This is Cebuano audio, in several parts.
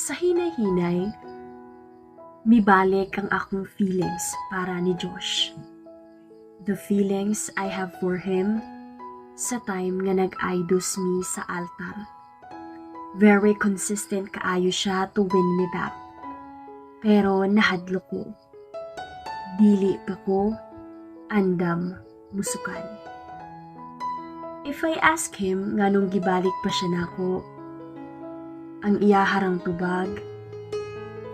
Sa hinay-hinay, mibalik ang akong feelings para ni Josh. The feelings I have for him sa time nga nag-I do's mi sa altar. Very consistent kaayo siya to win me back. Pero nahadlok ko. Dili pa ko andam musukal. If I ask him nganong gibalik pa siya nako, ang iyaha rang tubag,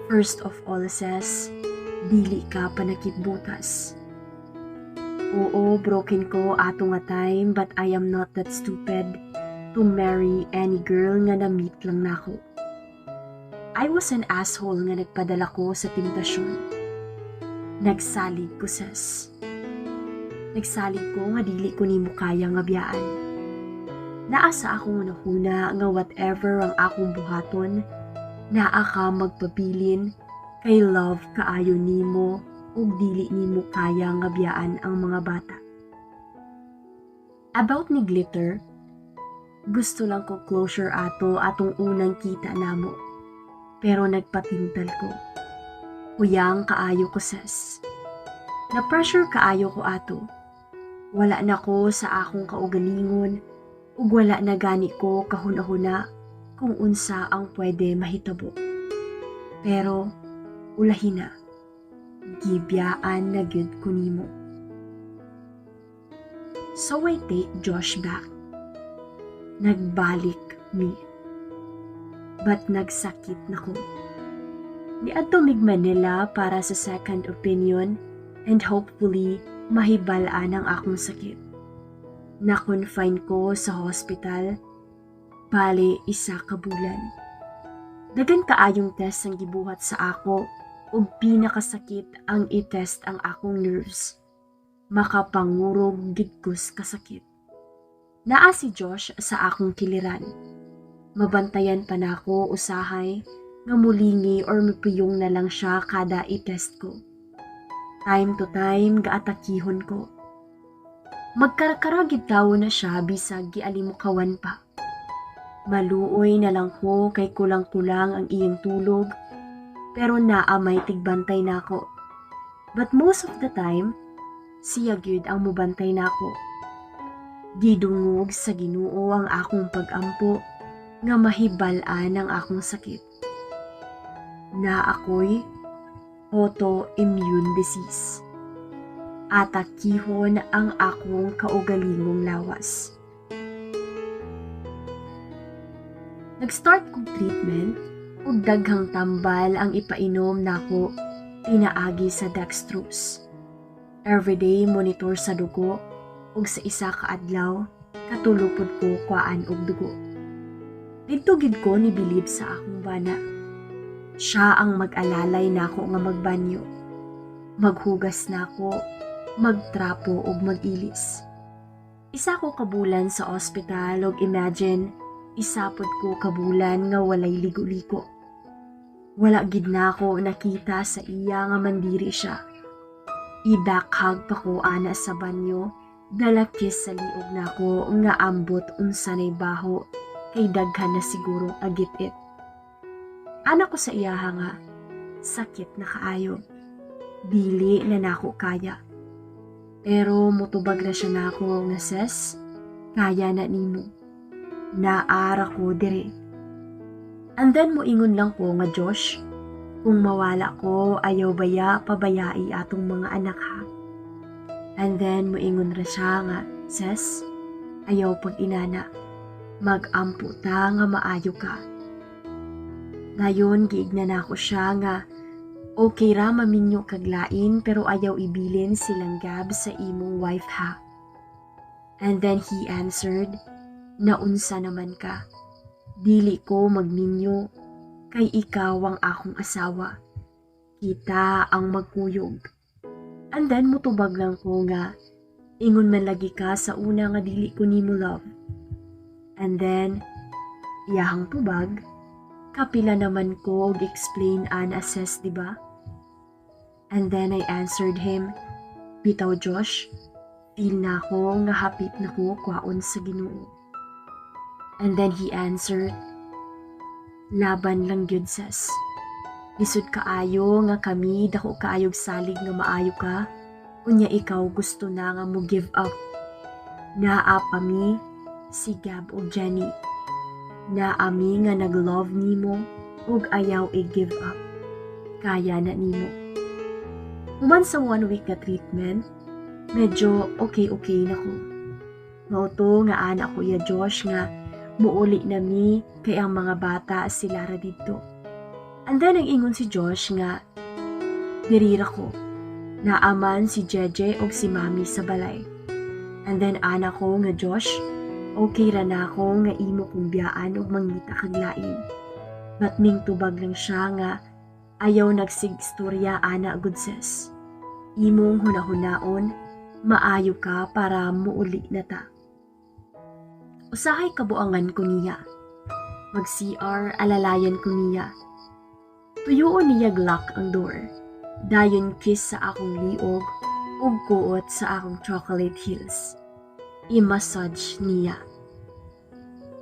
"First of all, sis, dili ka panakitbutas. Oo, broken ko ato nga time, but I am not that stupid to marry any girl nga na-meet lang nako. I was an asshole nga nagpadala ko sa temptasyon. Nagsalig ko, sis. Nagsalig ko nga dili ko nimo kaya nga biyaan. Naa sa akong hunahuna nga whatever ang akong buhaton, naa ka magpabilin kay love kaayo nimo ug dili nimo kaya nga biyaan ang mga bata. About ni Glitter, gusto lang ko closure ato atong unang kita namo. Pero nagpatintal ko. Huyang kaayo ko, sis. Na-pressure kaayo ko ato. Wala na ko sa akong kaugalingon ug wala na gani ko kahuna-huna kung unsa ang pwede mahitabo. Pero ulahi na, gibiyaan na gyud ko nimo. So I take Josh back. Nagbalik mi. But nagsakit na ko. Niadto mig Manila para sa second opinion and hopefully mahibal-an ang akong sakit. Na-confine ko sa hospital, bale 1 ka bulan. Daghan kaayong test ang gibuhat sa ako ug pinakasakit ang i-test ang akong nerves. Makapangurog gid kus kasakit. Naa si Josh sa akong kiliran. Mabantayan pa nako usahay nga mulingi or mipuyong na lang siya kada i-test ko. Time to time gaatakihon ko. Magkarakara gid tawo na siya bisag gialimukawan pa. Maluoy na lang ko kay kulang-kulang ang iyang tulog, pero naa may tigbantay nako. But most of the time, siya gyud ang mubantay nako. Gidungog sa Ginoo ang akong pagampo nga mahibal-an ang akong sakit. Naa ako'y autoimmune disease. Atakihon ang akong kaugalingong lawas. Nag-start kog treatment ug daghang tambal ang ipainom nako pinaagi sa dextrose. Everyday monitor sa dugo ug sa 1 ka adlaw katulo pud ko kuhaan og dugo. Didto gid ko ni bilib sa akong bana. Siya ang mag-alalay nako nga magbanyo. Maghugas nako, magtrapo ug mag-ilis. 1 ko ka bulan sa ospital ug imagine, 1 pod ko ka bulan nga walay ligo-ligo. Wala gid nako nakita sa iya nga mandiri siya. I-back hug pa ko ana sa banyo, dala kiss sa liog nako nga ambot unsa nay baho kay daghan na siguro agit-it. Ana ko sa iyaha nga, "Sakit na kaayo. Dili na nako kaya." Pero mutubag na siya nako nga, "Sis, kaya na nimo. Naa ra ko dire." And then moingon lang ko nga, "Josh, kung mawala ko, ayaw baya pabayai atong mga anak ha." And then moingon ra siya nga, "Sis, ayaw pag inana. Magampo ta nga maayo ka." Ngayon giigna nako siya nga, "Okay ra maminyo kag lain, pero ayaw ibilin silang Gab sa imong wife ha." And then he answered, "Naunsa naman ka. Dili ko magminyo kay ikaw ang akong asawa. Kita ang magkuyog." And then mutubag lang ko nga, "Ingon man lagi ka sa una nga dili ko nimo love." And then, iyahang tubag, "Kapila naman ko og explain and assess, di ba?" And then I answered him, "Bitaw Josh, feel na ako nga hapit na ko kwaon sa Ginoo." And then he answered, Laban lang gyud, sis. Lisod kaayo nga kami dako kaayog salig nga maayo ka, unya ikaw gusto na nga mo give up. Naa pa mi, si Gab ug Jenny. Naa mi nga nag-love nimo ug ayaw i-give up. Kaya na nimo. Human sa one week nga treatment, medyo okay-okay na ko. Mao to nga ana ko iya Josh nga muuli na mi kay ang mga bata sila ra didto. And then ang ingon si Josh nga dirira ko. Naaman si Jeje og si Mami sa balay. And then ana ko nga, "Josh, okay ra na ako nga imo kong biyaan og mangita kag lain." But ning tubag lang siya nga ayaw nagsigstorya ana gud, sis. Imong hunahunaon, maayo ka para muuli na ta. Usahay kabuangan ko niya. Mag-CR, alalayan ko niya. Tuyuon niya lock ang door. Dayon kiss sa akong liog ug kuot sa akong chocolate heels. I-massage niya.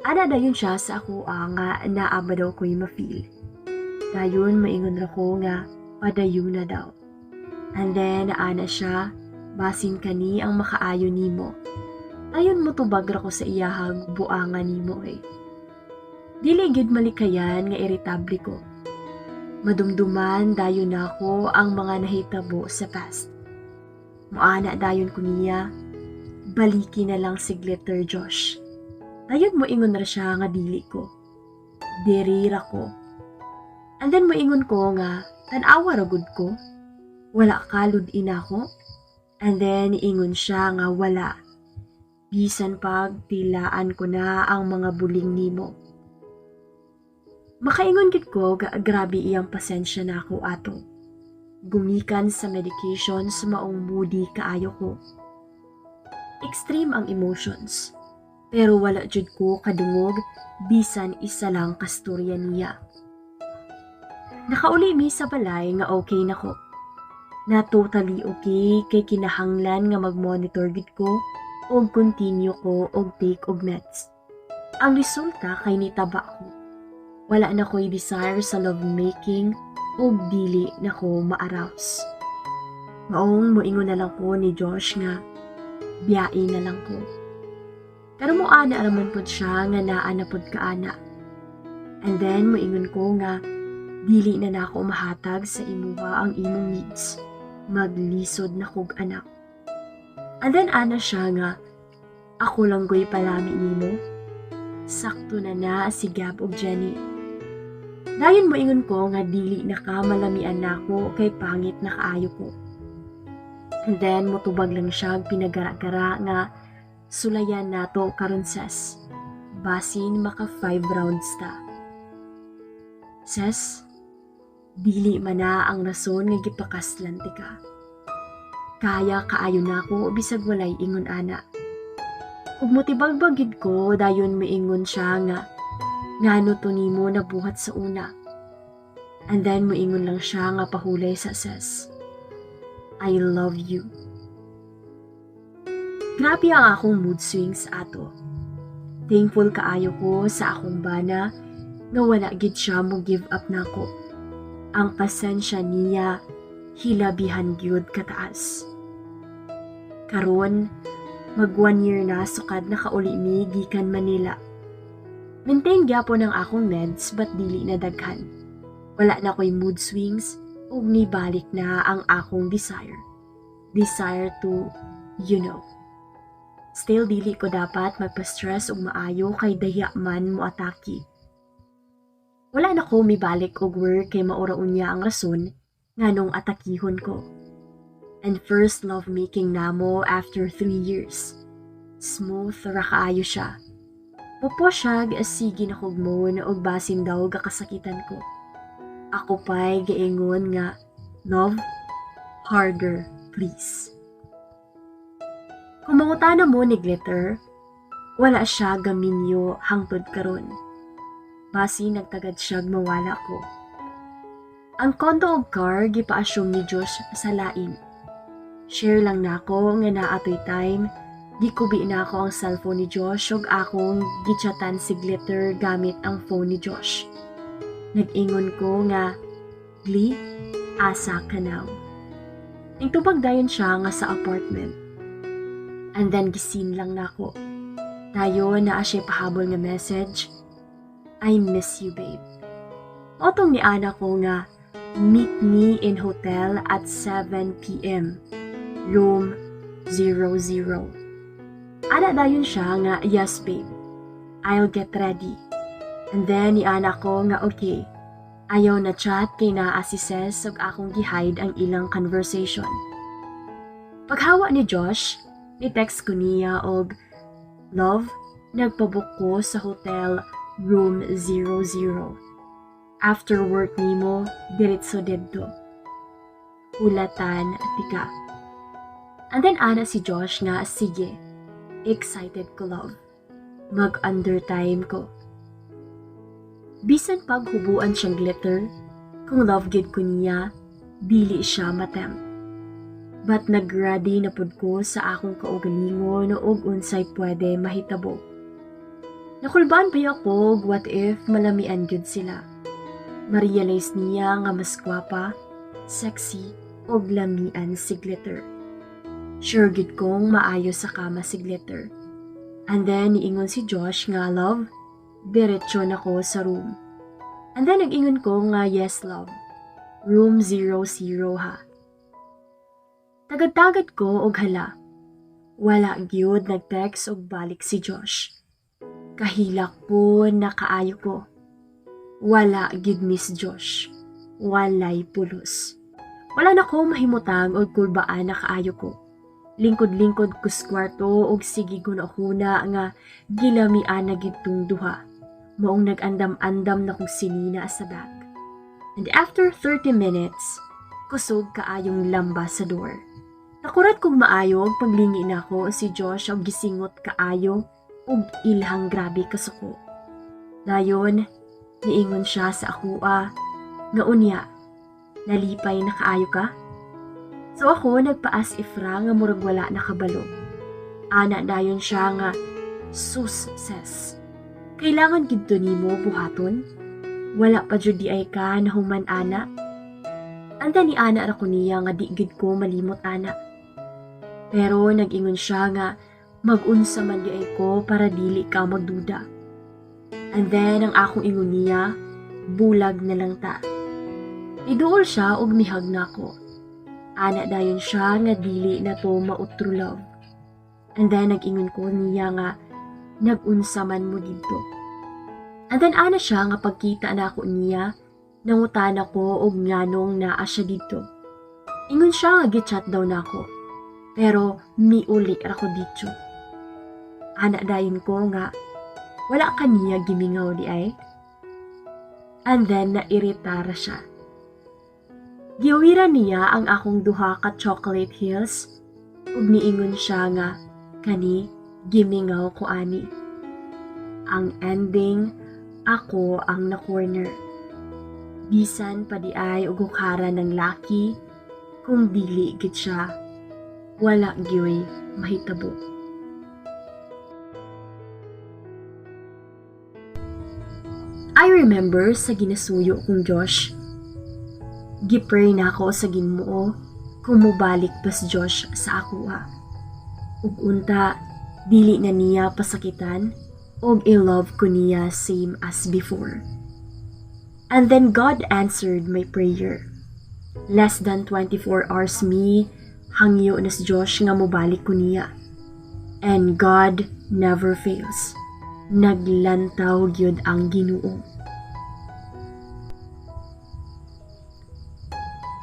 Ana dayon siya sa ako nga naa ba daw ko'y ma-feel. Dayon maingon ra ko nga padayon na daw. And then ana siya, "Basin kani ang makaayo nimo." Dayon motubag ra ko sa iyahag, "Buangan nimo eh." Dili gyud malikayan nga iritable ko. Madumduman dayon nako ang mga nahitabo sa past. Muana dayon ko niya, "Baliki na lang si Glitter, Josh." Dayon mo ingon ra siya nga dili ko. Diri ra ko. And then moingon ko nga tan-awa ra gud ko. Wala ka lud-in ako. And then ingon siya nga wala. Bisan pag tilaan ko na ang mga buling nimo. Makaingon gid ko ga grabe iyang pasensya nako ato. Gumikan sa medications, maong moody kaayo ko. Extreme ang emotions. Pero wala jud ko kadungog bisan isa lang kastorya niya. Nakauli mi sa balay nga okay na ko. Na totally okay kay kinahanglan nga mag-monitor gid ko og continue ko og take og meds. Ang resulta kay nitaba ko. Wala na ko'y desire sa love making ug dili na ko ma-arouse. Maong moingon na lang ko ni Josh nga biyai na lang ko. Pero moana raman pod siya nga naa na pod kaana. And then moingon ko nga dili na nako mahatag sa imuha ang imong needs. Maglisod na kog anak. And then ana siya nga ako lang goy palami nimo. Sakto na na si Gab ug Jenny. Dayon moingon ko nga dili na ka malamian nako kay pangit na kaayo ko. And then motubag lang siya pinagara-gara nga sulayan nato karon, ses. Basin maka 5 rounds ta. Ses, dili man na ang rason nga gipakaslan tika. Kaya kaayo nako bisag walay ingon ana. Ug motibagbag gid ko, dayon moingon siya nga ngano to nimo nabuhat sa una. And then moingon lang siya nga pahulay sa, sis. I love you. Grabe ang akong mood swings ato. Thankful kaayo ko sa akong bana nga wala gid siya mo give up nako. Ang pasensya niya hilabihan gyud kataas. Karon, mag 1 year na sukad nakauli mi gikan Manila. Maintain gyapon ang akong meds but dili na daghan. Wala na ko'y mood swings ug nibalik na ang akong desire. Desire to. Still dili ko dapat magpa-stress og maayo kay daya man mo atake. Wala na ko mibalik og work kay maura unya ang rason nganong atakihon ko. And first love making namo after 3 years. Smooth ra kaayo siya. Popo siya, sige na kog moan og basin daw gakasakitan ko. Ako pa'y gaingon nga, "Love, harder, please." Kung mangutana mo ni Glitter, wala siya gaminyo hangtod karon. Basi nagtagad siya mawala ko. Ang condo og car gipa-assume ni Josh sa lain. Share lang nako nga naa toy time, gikubi nako ang cellphone ni Josh ug akong gichatan si Glitter gamit ang phone ni Josh. Nag-ingon ko nga, "Gli, asa ka now?" Ningtubag dayon siya nga sa apartment. And then gi-seen lang nako. Dayon naa siya pahabol nga message, "I miss you, babe." Mao tong niana ko nga, "Meet me in hotel at 7 p.m. Room 00." Ana dayon siya nga, "Yes, babe. I'll get ready." And then niana ko nga, "Okay." Ayaw na chat kay naa si Ses ug akong gi-hide ang ilang conversation. Paghawa ni Josh, ni text ko niya og, "Love, nagpabook ko sa hotel room 00. After work nimo, diretso didto. Hulatan tika." And then ana si Josh nga, "Sige, excited ko, love. Mag-undertime ko." Bisan paghubuan siyang glitter, kung love gid ko niya, dili siya matempt. But nag-ready na pud ko sa akong kaugalingon ug unsay pwede mahitabo. Nakulbaan pa ako og what if malamian gyud sila. Ma-realize niya nga mas gwapa, sexy, ug lamian si Glitter. Sure gid kong maayo sa kama si Glitter. And then niingon si Josh nga, "Love, diretso na ko sa room." And then nag-ingon ko nga, "Yes, love. Room 00 ha." Tagad-tagad ko og hala. Wala gyud nag-text og balik si Josh. Kahilak po na kaayo ko. Wala gyud ni si Josh. Walay pulos. Wala na ko mahimutang og kulbaan na kaayo ko. Lingkod-lingkod ko sa kwarto og sige guna-huna nga gilamian na gid tong duha. Maong nag-andam-andam na kong sinina sa bag. And after 30 minutes, kusog kaayong lamba sa door. Nakurat kog maayo og paglingi nako si Josh og gisingot kaayo ug ilhang grabe kasuko. Dayon, niingon siya sa akoa nga, "Unya, nalipay na kaayo ka?" So ako nagpa-as if ra nga murag wala nakabalo. Ana dayon siya nga, "Sus, ses. Kailangan gid to nimo buhaton? Wala pa jud di ay ka nahuman ana?" And then ni ana ra ko niya nga di gid ko malimot ana. Pero nag-ingon siya nga mag-unsa man di ay ko para dili ka magduda. And then ang akong ingon niya, "Bulag na lang ta." Niduol siya og mihag nako. Ana dayon siya nga, "Dili na to mautro, love." And then nag-ingon ko niya nga, "Nag-unsa man mo didto?" And then ana siya nga pagkita na ako niya, nangutana ko og nganong naa siya didto. Ingon siya nga gichat daw nako. Pero miuli ra ko didto. Ana dayon ko nga, "Wala ka niya gimingaw di ay?" And then nairitara siya. Gihuwiran niya ang akong duha ka chocolate heels ug niingon siya nga, "Kani gimingaw ko ani." Ang ending, ako ang na-corner. Bisan pa di ay og hukara ng laki, kung dili gid siya, wala gyoy mahitabo. I remember sa ginasuyo kong Josh, gipray na ako sa Ginoo kung mobalik pa si Josh sa akoa. Ug unta, dili na niya pasakitan og i-love ko niya same as before. And then God answered my prayer. Less than 24 hours me, hangyo na si Josh nga mobalik ko niya. And God never fails. Naglantaw gyud ang Ginoo.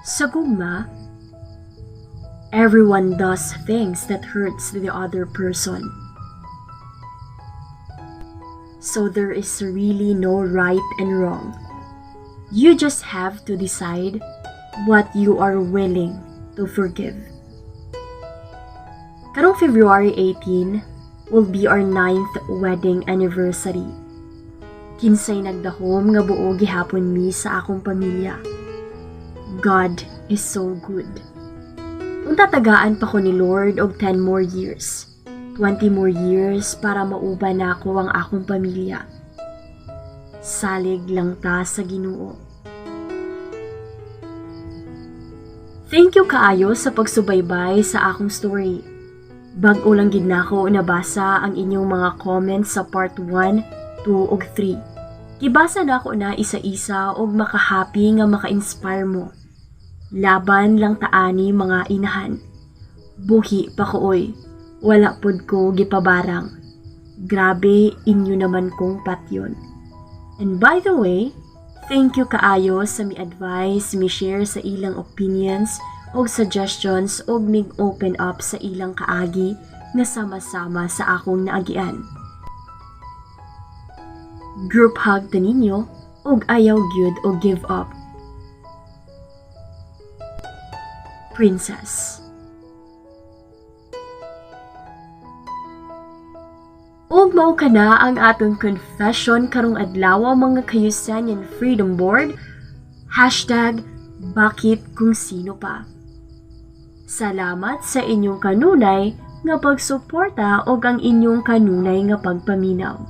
Sa gugma, everyone does things that hurts the other person. So there is really no right and wrong. You just have to decide what you are willing to forgive. Karong February 18 will be our ninth wedding anniversary. Kinsay nagdahom nga buo gihapon mi sa akong pamilya. God is so good. Unta tagaan pa ko ni Lord og 10 more years, 20 more years para mauban nako ang akong pamilya. Salig lang ta sa Ginoo. Thank you kaayo sa pagsubaybay sa akong story. Bag-o lang gid nako nabasa ang inyong mga comments sa part 1, 2 ug 3. Gibasa nako na isa-isa og makahappy nga maka-inspire mo. Laban lang taani, mga inahan. Buhi pa ko oy. Wala pud ko gipabarang. Grabe inyo naman kong patyon. And by the way, thank you kaayo sa mi advice, mi share sa ilang opinions og suggestions og mig open up sa ilang kaagi nga sama-sama sa akong naagian. Group hug ta ninyo og ayaw gyud og give up. Princess. Ug mao kana ang atong confession karong adlaw, mga Kayusanian Freedom Board. #BakitKungSinoPa. Salamat sa inyong kanunay nga pagsuporta ug ang inyong kanunay nga pagpaminaw.